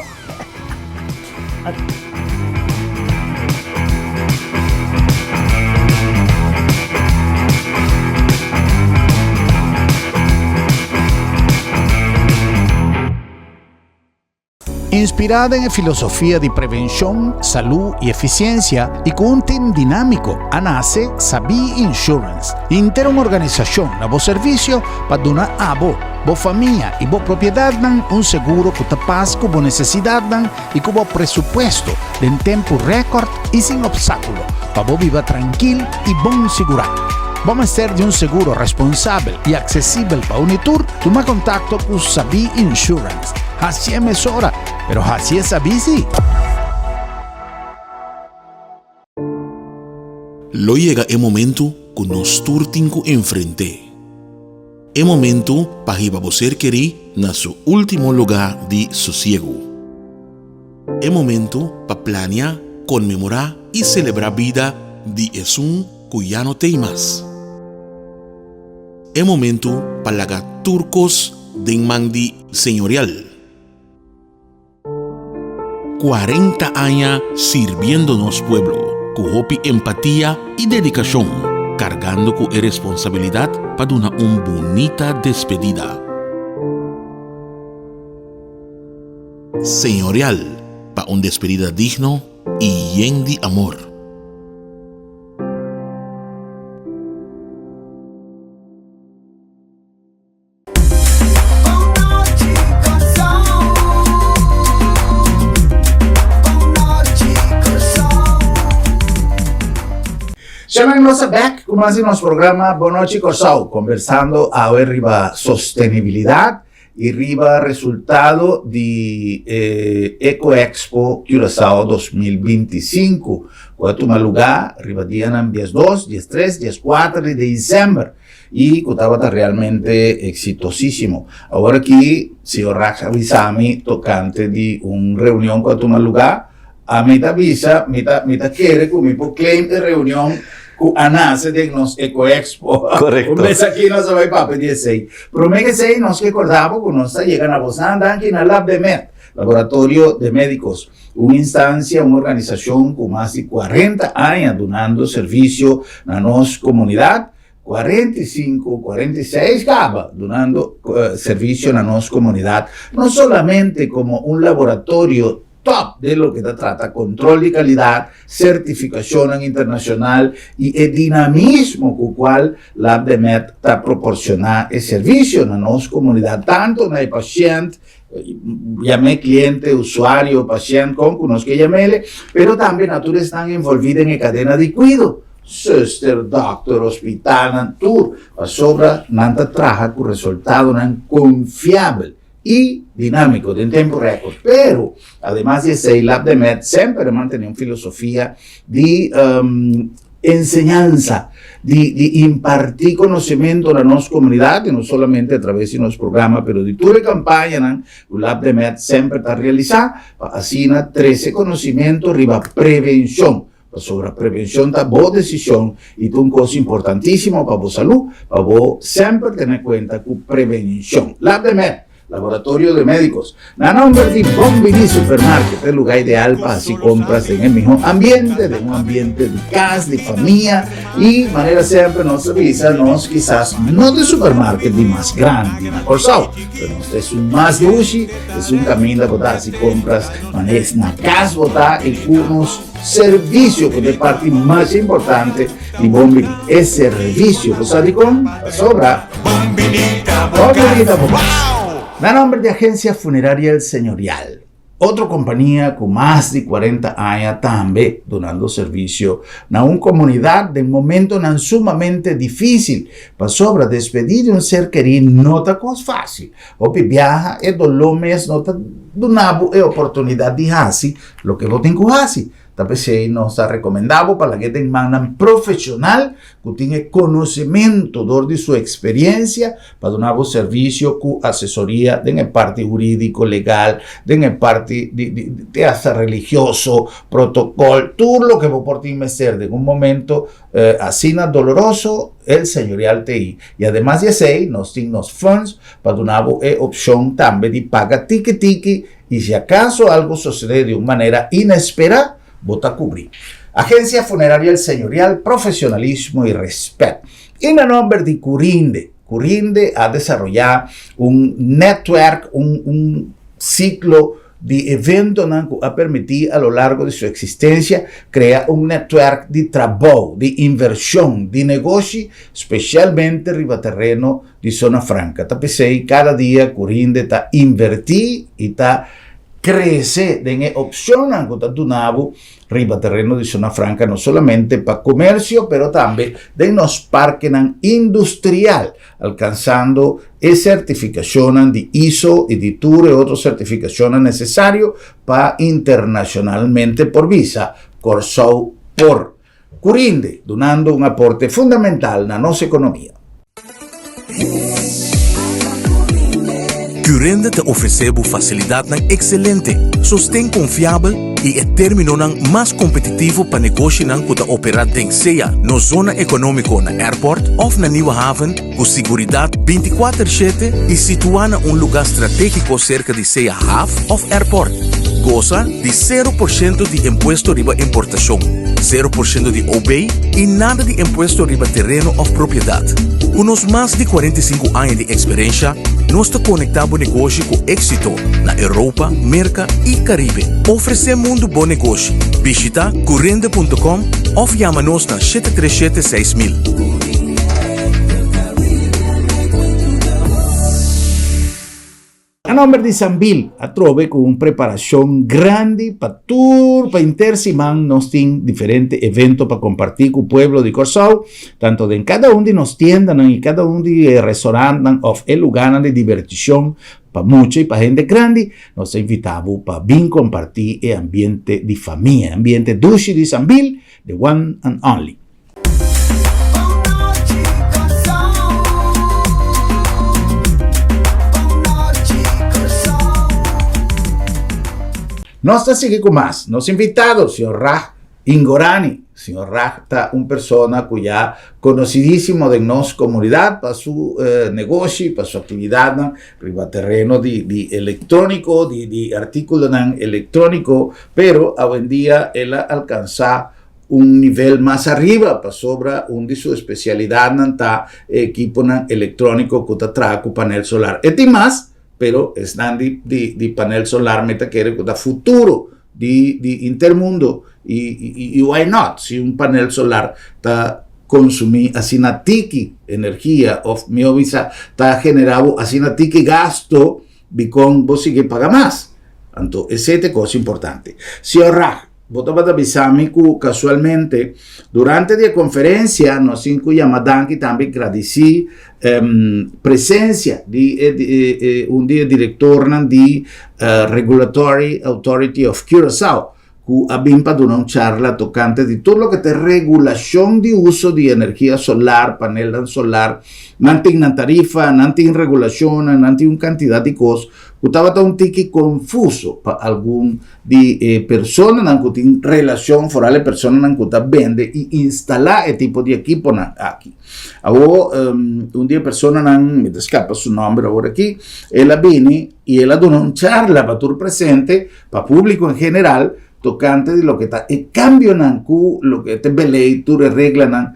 Inspirá den e filosofia di prevenshon, salú i efisiensia i ku un tim dinámiko a nase Sabí Insurance, henter un organisashon na bo servisio pa duna abo, bo famia i bo propiedatnan un seguro ku ta pas ku bo nesesidatnan i ku bo presupuesto den tempu rèkòrt i sin opstákulo pa bo biba trankil i bon sigurá. Bo mester di un seguro responsabel i aksesibel pa uni tur? Tuma kontakto ku Sabí Insurance. Hacié mesora, pero hacié sabí sí. Lo yega e momentu ku nos tur tin ku enfrent'é. E momentu pa hiba bo ser kerí na su último lugá di sosiegu. E momentu pa plania, konmemorá i selebrá bida di esun ku ya no t'ei mas. E momentu pa laga tur kos den man di Señorial. 40 aña sirbiendo nos pueblo ku hopi empatia i dedikashon, kargando ku e responsabilidat pa duna un bunita despedida. Señorial pa un despedida digno i yen di amor. Shaman nos a bek ku mas di nos programa Bon Nochi Kòrsou, kombersando awe riba sostenibilidat i riba resultado di e Eco Expo Curaçao 2025 ku a tuma lugá riba dianan 12, 13, 14 di desèmber i ku tabata realmente eksitosísimo. Awor aki señor Rax a bisa mi tokante di un reunion ku a tuma lugá. Ami ta bisa, mi ta mi ta kere ku mi por claim e reunion ku a nase den nos Eco Expo. Korekto. Un bes aki nos a bai papia di esei. Promé ke esei nos ke korda bo ku nos ta yega na bosnan danki na Labdemed, Laboratorio de Médicos, un instansia, un organisashon ku mas di 40 aña dunando servisio na nos komunidat. 45, 46 kaba dunando servisio na nos komunidat, no solamente komo un laboratorio top den loke ta trata control di calidad, certificacionnan internacional y e dinamismo cu cual Labdemed ta proporciona e servicio na nos comunidad, tanto na e pashent, yam'e cliente, usuario, pashent, con cu nos ke yam'ele, pero tambe na tur esnan envolvi den e cadena di cuido, zuster, dokter, hospitalnan, tur, pasobra nan ta traha cu resultadonan confiabel. i dinámiko den tempu rèkòrt. Pero, ademas di esei, Labdemed semper a mantené un filosofia di enseñansa, di di impartí konosementu na nos komunidat, i no solamente a traves di nos programa, pero di tur e kampañanan ku Labdemed semper ta realisá pa asina trese konosimentu riba prevenshon. Pasobra prevenshon ta bo desishon i ta un kos importantísimo pa bo salú, pa bo semper tene kuenta ku prevenshon. Labdemed! Laboratorio de Médicos. Na nomber di Bon Bini Supermarket, e lugar ideal pa haci compras den e miho ambiente, den un ambiente di cas, di famia y manera semper nos ta bisa, nos kisas no ta e supermarket di mas grandi na Corsou, pero nos ta esun mas dushi, esun caminda bo ta haci compras manera na cas bo ta y cu nos servicio cu ta e parti mas importante di Bon Bini, e servicio. Bo sa dicon? Pasobra. Bon Bini ta Bon Bini ta bo cas. Na nomber di Agencia Funeraria El Señorial, otro compania cu mas di 40 aña tambe dunando servicio na un comunidad den momentonan sumamente dificil, pasobra despedi di un ser keri no ta cos facil. Hopi biaha e dolor mes no ta duna bo e oportunidad di haci loke bo tin cu haci. Ta p'esei nos ta recomenda bo pa laga den mannan profesional ku tin e konosementu dor di su eksperensia pa duna bo servisio ku asesoria den e parti hurídiko, legal, den e parti di di te asta religioso, protokòl, tur loke bo por tin mester den un momento asina doloroso, El Señorial ta ei. I ademas di esei nos tin nos funds pa duna bo e opshon tambe di paga tiki tiki i si akaso algu sosede di un manera inesperá, bo ta kubrí. Agencia Funeraria El Señorial, profesionalismo y respet. I na nomber di Curinde, Curinde a desaroyá un netwerk, un un siklo di eventonan ku a permití a lo largo di su eksistensia krea un netwerk di trabou, di invershon, di negoshi, spesialmente riba tereno di Zona Franca. Ta p'esei kada dia Curinde ta invertí i ta Crece den e opcionnan cu ta duna bo riba tereno di Zona Franca no solamente pa comercio pero tambe den nos parkenan industrial, alcansando e certificacionnan di iso y di tur e otro certificacionnan necesario pa internacionalmente por bisa Corsou por Curinde, dunando un aporte fundamental na nos economia. Curinde ta ofresé bo fasilidatnan ekselente, sosten konfiabel i e términonan mas kompetitivo pa negoshinan ku ta operá den sea nos zona ekonómiko na Airport òf na Nieuwe Haven ku siguridat bintikuater shete i situá na un lugá stratégiko serka di sea haf òf airport. Gosa di sero por shento di impuesto riba importashon, sero por shento di OB i nada di impuesto riba tereno òf propiedat. Ku nos mas di 45 aña di eksperensha, nos ta konektá bo negoshi ku éksito na Europa, Merka i Karibe. Ofresé mundu bo negoshi. Bishitá curende punto com òf yama nos na 737 6000. A nomber di Sambil atrobe ku un preparashon grandi pa tur pa henter siman nos tin diferente evento pa kompartí ku pueblo di Kòrsou, tanto den kada un di nos tiendanan i kada un di e restorantnan òf e lugánan di dibertishon pa mucha i pa hende grandi, nos ta invitá bo pa bin kompartí e ambiente di famia, e ambiente dushi di Sambil, the one and only. Nos ta sigui ku mas. Nos invitado, señor Raj Ingorani. Señor Raj ta un persona ku ya konosidísimo den nos komunidat pa su negoshi, pa su aktividatnan riba tereno di di elektróniko, di di artíkulonan elektróniko, pero awendia el a alkansá un nivel mas ariba pasobra un di su especialidadnan ta e equiponan electronico cu ta traha cu panel solar. E tin mas, pero esnan di di di panel solar mi ta kere cu ta futuro di di inter mundo y y why not si un panel solar ta consumi asina tiki energia of miho bisa ta genera bo asina tiki gasto Dikon bo sigui paga mas? Anto esei ta e kos importante. Señor Raj, bo tabata bisa mi ku kasualmente durante di e konferensia nos tin ku yama danki tambe gradisí presensia di e un di e direktornan di Regulatory Authority of Curaçao. ku a bin pa duna un charla tokante di tur loke ta e regulashon di uso di energia solar, panelnan solar. Nan tin nan tarifa, nan tin regulashonnan, nan tin un kantidat di kos ku tabata un tiki konfuso pa algun di e personanan ku tin relashon, foral e personanan ku ta bende i instalá e tipo di ekiponan aki. Awor, un di e personanan, mi ta skapa su nòmber awor aki, el a bini i el a duna un charla pa tur presente, pa públiko en general, tokante di loke ta e kambionan ku loke ta beleid, tur e reglanan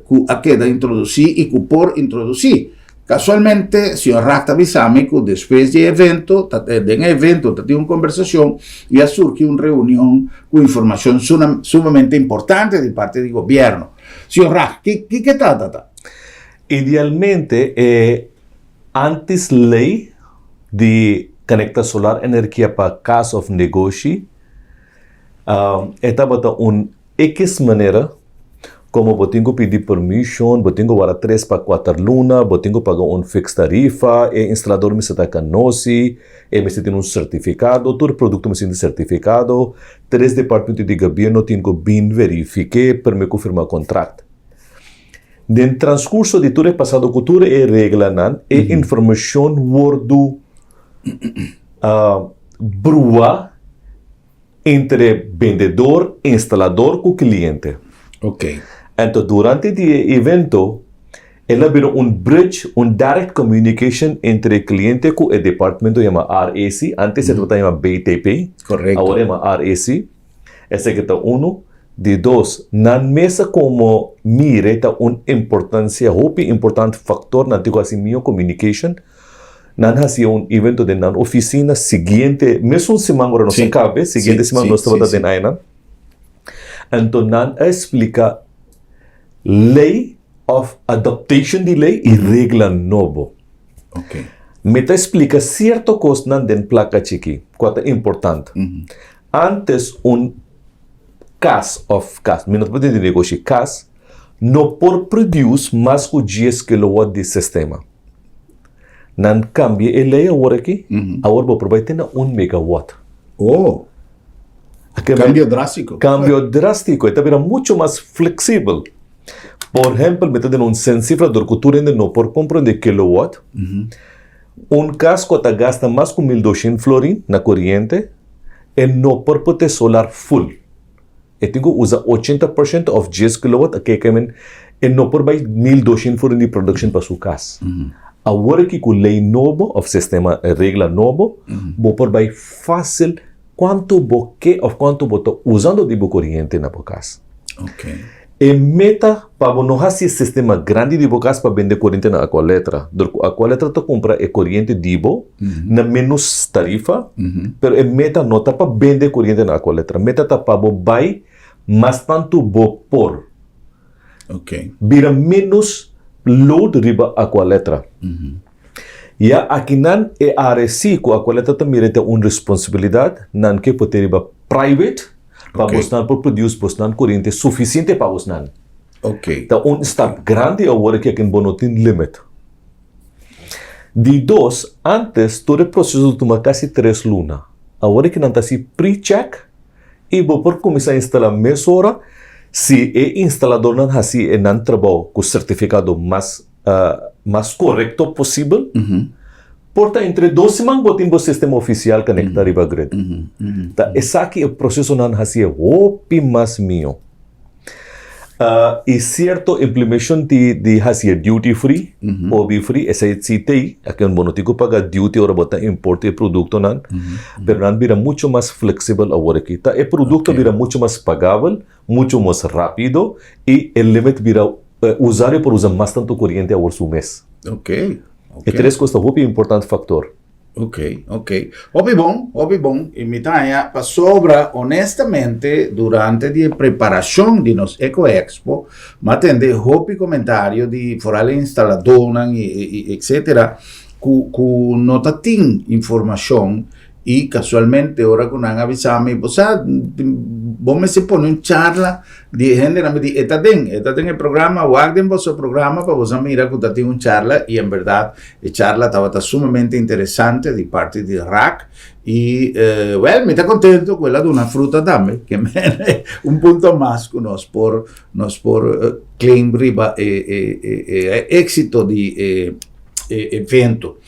ku a keda introdusí i ku por introdusí. Kasualmente, señor Rack ta bisa mi ku despues di e evento, ta den e evento ta tin un kombersashon i a surgi un reunion ku informashon sumamente importante di parti di gobièrnu. Señor Rack, ki kiko ta ta? Idealmente e antes lei di konekta solar energia pa kas òf negoshi e tabata un Ekis manera, komo bo tin ku pidi permishon, bo tin ku wara tres pa kuater luna, bo tin ku paga un fiks tarifa, e instalador mester ta kanosi, e mester tin un sertifikado, tur produkto mester tin sertifikado, tres departamento di gobierno tin ku bin verifik'é promé ku firma kontrakt. Den transkurso di tur e pasado ku tur e reglanan, e informashon wordu brua. Entre bendedor, instalador ku kliente. Ok. Anto durante di e evento el a bira un bridge, un direct communication entre e kliente ku e departamento yama RAC, antes e tabata yama BTP, Korekto. awor yama RAC. Esaki ta unu. Di dos, nan mes a komo mira ta un importansia hopi importante faktor nan tin ku hasi mihó communication. Nan hasi un evento den nan oficina siguiente mesun siman ora nos a cabe, siguiente siman nos tabata den ainan. Anto nan a explica ley of adaptation di ley y regla nobo. Mi ta explica cierto cosnan den placa chiki cua ta important. Antes un cas of cas, mi no ta papia di negoshi, cas no por produce mas cu dies kilowatt di sistema. Nan cambia e ley awor aki, awor bo por bay te na un megawatt. Oh, cambio drastico. Cambio drastico, e ta bira mucho mas flexibel. Por ehempel, mi ta duna un cifra dor cu tur hende no por comprende kilowatt. Un cas cu ta gasta mas cu 1200 florin na coriente, e no por pute solar full. E tin ku usa 80% òf 10 kilowatt a keke men e no por bai 1200 florin di production pa su kas. Awor aki ku lei nobo òf sistema regla nobo bo por bai fásil kuantu bo ke òf kuantu bo ta usando di bo koriente na bo kas. E meta pa bo no hasi e sistema grandi di bo kas pa bende koriente na Aqualectra. Dor ku Aqualectra ta kumpra e koriente di bo na menos tarifa, pero e meta no ta pa bende koriente na Aqualectra. Meta ta pa bo bai mas tantu bo por. Bira menos load riba Aqualectra. Ya akinan e RSC ku Aqualectra ta mira ta un responsabilidat nan ke por tin riba private pa bosnan por produce bosnan koriente sufisiente pa bosnan. Ta un stap grandi awor aki akin bo no tin limit. Di dos, antes tur e proseso ta tuma kasi tres luna. Awor aki nan ta hasi pre-check i bo por kuminsá instalá mesora si e instaladornan hasi e nan trabou ku sertifikado mas mas korekto posibel. Por ta entre dos siman bo tin bo sistema ofisial konektá riba grid. Ta esaki e prosesonan hasié hopi mas mihó. I sierto implemashon di di hasi e duty free, OB free, esei si t'ei, aki bo no tin ku paga duty ora bo ta importa e produktonan, pero nan bira mucho mas fleksibel awor aki. Ta e produkto bira mucho mas pagabel, mucho mas rapido i e limit bira usario por usa mas tantu koriente awor su mes. E tres kos ta hopi importante faktor. Ok, ok. Hopi bon, hopi bon. I mi ta haña pasobra honestamente durante di e preparashon di nos Eco Expo m'a tende hopi komentario di foral e instaladónan i i etcetera ku ku no ta tin informashon i kasualmente ora ku nan a bisa mi bo sa tin. Bo mester pone un charla di e hendenan, mi di e ta den, e ta den e programa, wak den boso programa pa boso a mira ku ta tin un charla i en bèrdat e charla tabata sumamente interesante di parti di Raak i wèl mi ta kontento ku el a duna fruta tambe, ke mene un punto mas ku nos por nos por claim riba e e éksito di e evento.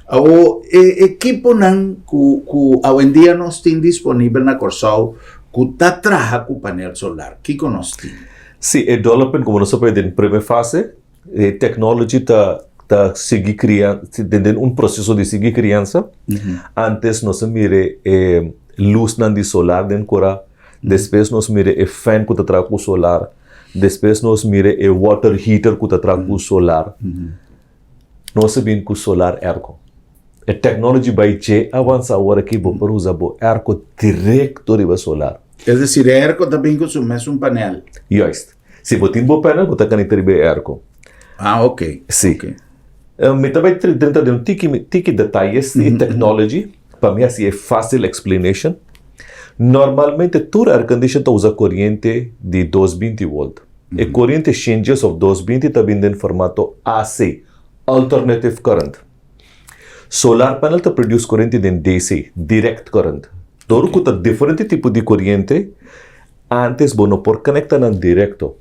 Awor, e ekiponan ku ku awendia nos tin disponibel na Kòrsou ku ta traha ku panel solar, kiko nos tin? Sí, e development komo nos a papia den prome fase, e technology ta ta sigui kria den den un proseso di sigui kriansa. Antes nos a mira e lusnan di solar den kura, despues nos mira e fan ku ta traha ku solar, despues nos mira e water heater ku ta traha ku solar. Nos a bin ku solar airco. E technology bai dje avansa awor aki bo por usa bo airco directo riba solar. Es decir, e airco ta bin ku su mesun panel. Juist. Si bo tin bo panel bo ta conecta riba e airco. Ah, ok. Si. Ok. Mi ta bai drenta den un tiki tiki detayes di e technology pa mi hasi e facil explanation. Normalmente tur aircondition ta usa coriente di 220 volt. E koriente shinjes of 220 ta bin den formato AC, alternative current. Solar panel ta produce koriente den DC, direct current. Dor ku ta diferente tipo di koriente, antes bo no por konekta nan direkto.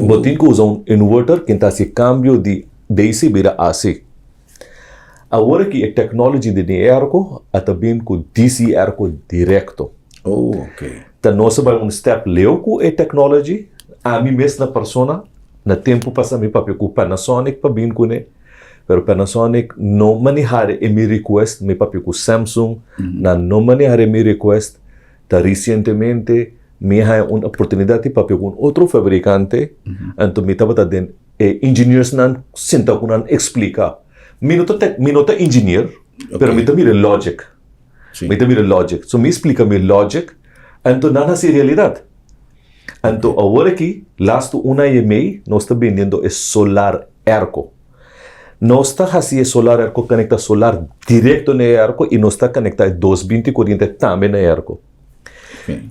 Bo tin ku usa un inverter ken ta hasi kambio di DC bira AC. Awor aki e technology den e airco a ta bin ku DC airco direkto. Oh, ok. Ta nos a bai un step leu ku e technology. Ami mes na persona, na tempu pasa mi papia ku Panasonic pa bin kuné, pero Panasonic no manehar e mi request, mi papia ku Samsung, nan no manehar e mi request. Ta resientemente mi a haña un oportunidat di papia ku un otro fabrikante, anto mi tabata den e engineersnan sinta ku nan explica. Mi no ta tec, mi no ta engineer, pero mi ta mira e logic. Mi ta mira e logic. So mi splica mi logic, anto nan haci realidad. Anto awor aki, lastu un aña y mei, nos ta bendiendo e solar airco. Nos ta haci e solar airco conecta solar directo na e airco y nos ta conecta e 220 coriente tambe na e airco.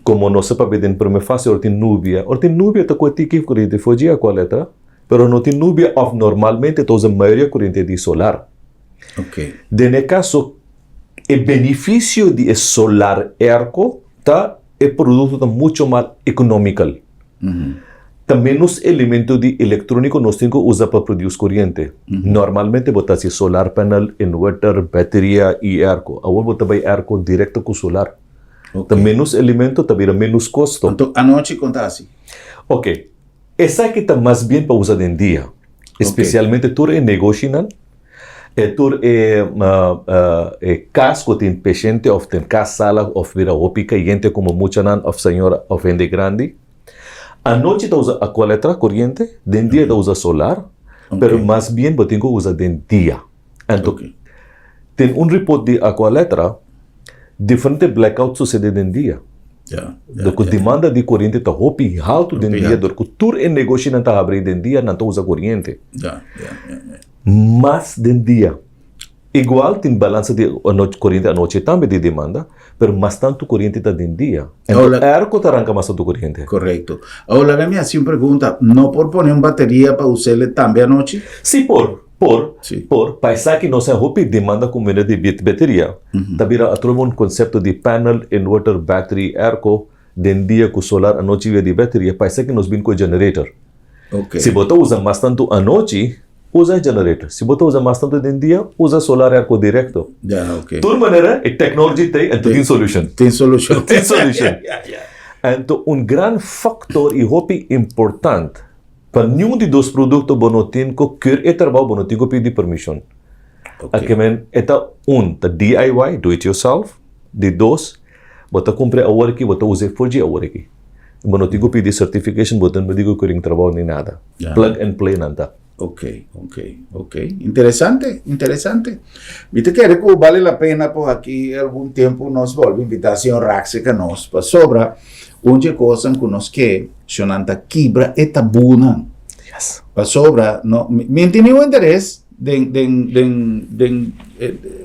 Como nos a papia den prome fase ora tin nubia, ora tin nubia ta koe tiki coriente for dje akua letra, pero no tin nubia of normalmente ta usa mayoria coriente di solar. Den e caso e beneficio di e solar airco ta e producto ta mucho mas economical. Ta menos elemento di electronico nos tin cu usa pa produce coriente. Normalmente bo ta haci solar panel, inverter, bateria y airco. Awor bo ta bay airco directo cu solar. Ta menos elemento ta bira menos costo. Anto anochi con ta haci? Ok, esaki ta mas bien pa usa den dia. Especialmente tur e negoshinan, e tur e e cas cu tin pashente of tin cas sala of bira hopi cayente como muchanan of señora of hende grandi. Anochi ta usa aqualetra, coriente, den dia ta usa solar, pero mas bien bo tin cu usa den dia. Anto, tin un report di Aqualetra, diferente blackout sucede den dia. Dor cu demanda di coriente ta hopi halto den dia, dor cu tur e negoshinan ta habri den dia, nan ta usa coriente. Mas den dia. Igual tin balansa di coriente anochi tambe di demanda, pero mas tanto coriente ta den dia. Anto airco ta ranca mas tanto coriente. Correcto. Awor laga mi haci un pregunta, no por pone un bateria pa usele tambe anochi? Si por. Por, por, pa esaki nos a hopi demanda ku mene di bateria, ta bira atrobe un konsepto di panel, inverter, battery, airco, den dia ku solar anochi via di bateria, pa esaki nos bin ku e generator. Si bo ta usa mas tantu anochi, usa e generator. Si bo ta usa mas tantu den dia, usa solar airco direkto. Tur manera e technology ta ei anto tin solushon. Tin solushon. Tin solushon. Anto un gran faktor i hopi important Pa niun di dos produkto bo no tin ku keur e trabou, bo no tin ku pidi permishon. Akemen e ta un, ta DIY, do it yourself, di dos, bo ta kumpra e awor aki, bo ta usa e for dje awor aki. Bo no tin ku pidi certification, bo no tin ku keuring trabou ni nada. Plug and play nan ta. Ok, ok, ok. Interesante, interesante. Mi ta kere ku bale la pena por aki algun tempu nos bolbe invitá señor Raxi ka nos pasobra un dje kosnan ku nos ke shonnan ta kibra e tabunan. Yes. Pasobra no mi mi tin ningun interes den den den den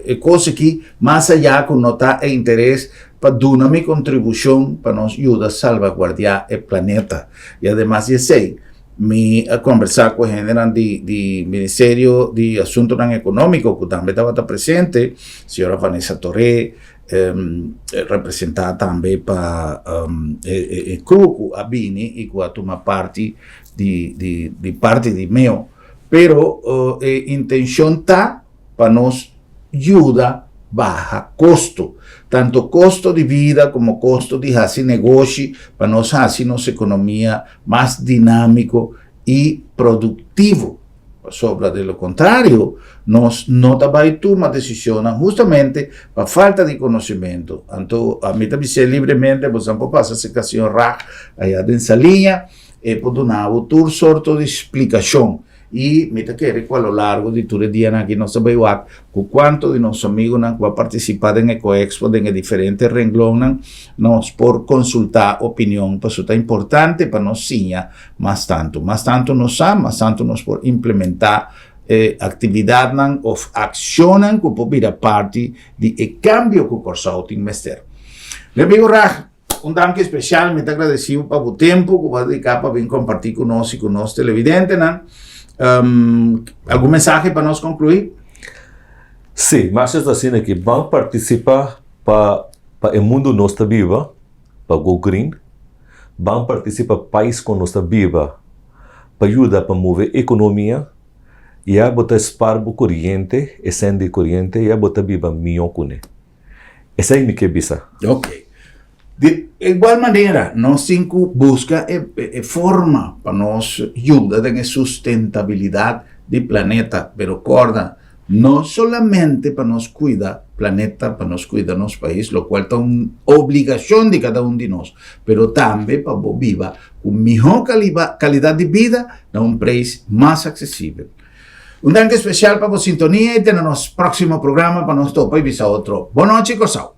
e kos aki mas ayá ku no ta e interes. pa duna mi kontribushon pa nos yuda salbaguardiá e planeta. I ademas di esei, mi a kombersá ku e hendenan di di Ministerio di Asuntunan Ekonómiko ku tambe tabata presente, señora Vanessa Toré, representá tambe pa e crew ku a bini i ku a tuma parti di di di parti di meo. Pero e intenshon ta pa nos yuda baha kosto, tanto kosto di bida komo kosto di hasi negoshi pa nos hasi nos ekonomia mas dinámiko i produktivo. Pasobra de lo kontrario nos no ta bai tuma desishonnan hustamente pa falta di konosementu. Anto ami ta bis'é libremente, boso por pasa serka señor Raj aya den Saliña, e por duna bo tur sorto di splikashon. I mi ta kere ku a lo largo di tur e dianan aki nos ta bai wak ku kuantu di nos amigunan ku a partisipá den Ecoexpo den e diferente renglonnan nos por konsultá opinion pasobra ta importante pa nos siña mas tantu. Mas tantu nos sa, mas tantu nos por implementá e aktividatnan òf akshonnan ku por bira parti di e kambio ku Kòrsou tin mester. Mi amigu Raj. Un danki spesial, mi ta agradesido pa bo tempu ku bo a dediká pa bin kompartí ku nos i ku nos televidentenan. Um, algun mensahe pa nos konkluí? Sí, mas es asina ki ban partisipá pa pa e mundu nos ta biba, pa go green, ban partisipá pais kon nos ta biba pa yuda pa move ekonomia, ya bo ta spar bo koriente, e sèn di koriente, ya bo ta biba mihó kuné. Esei mi ke bisa. Ok. Di igual manera, nos tin ku buska e, e forma pa nos yuda den e sustentabilidat di planeta. Pero kòrda, no solamente pa nos kuida planeta, pa nos kuida nos pais, lokual ta un obligashon di kada un di nos, pero tambe pa bo biba ku mihó kalidat di bida na un preis mas aksesibel. Un danki spesial pa bo sintonia i te na nos próksimo programa pa nos topa i bisa otro. Bon nochi Kòrsou!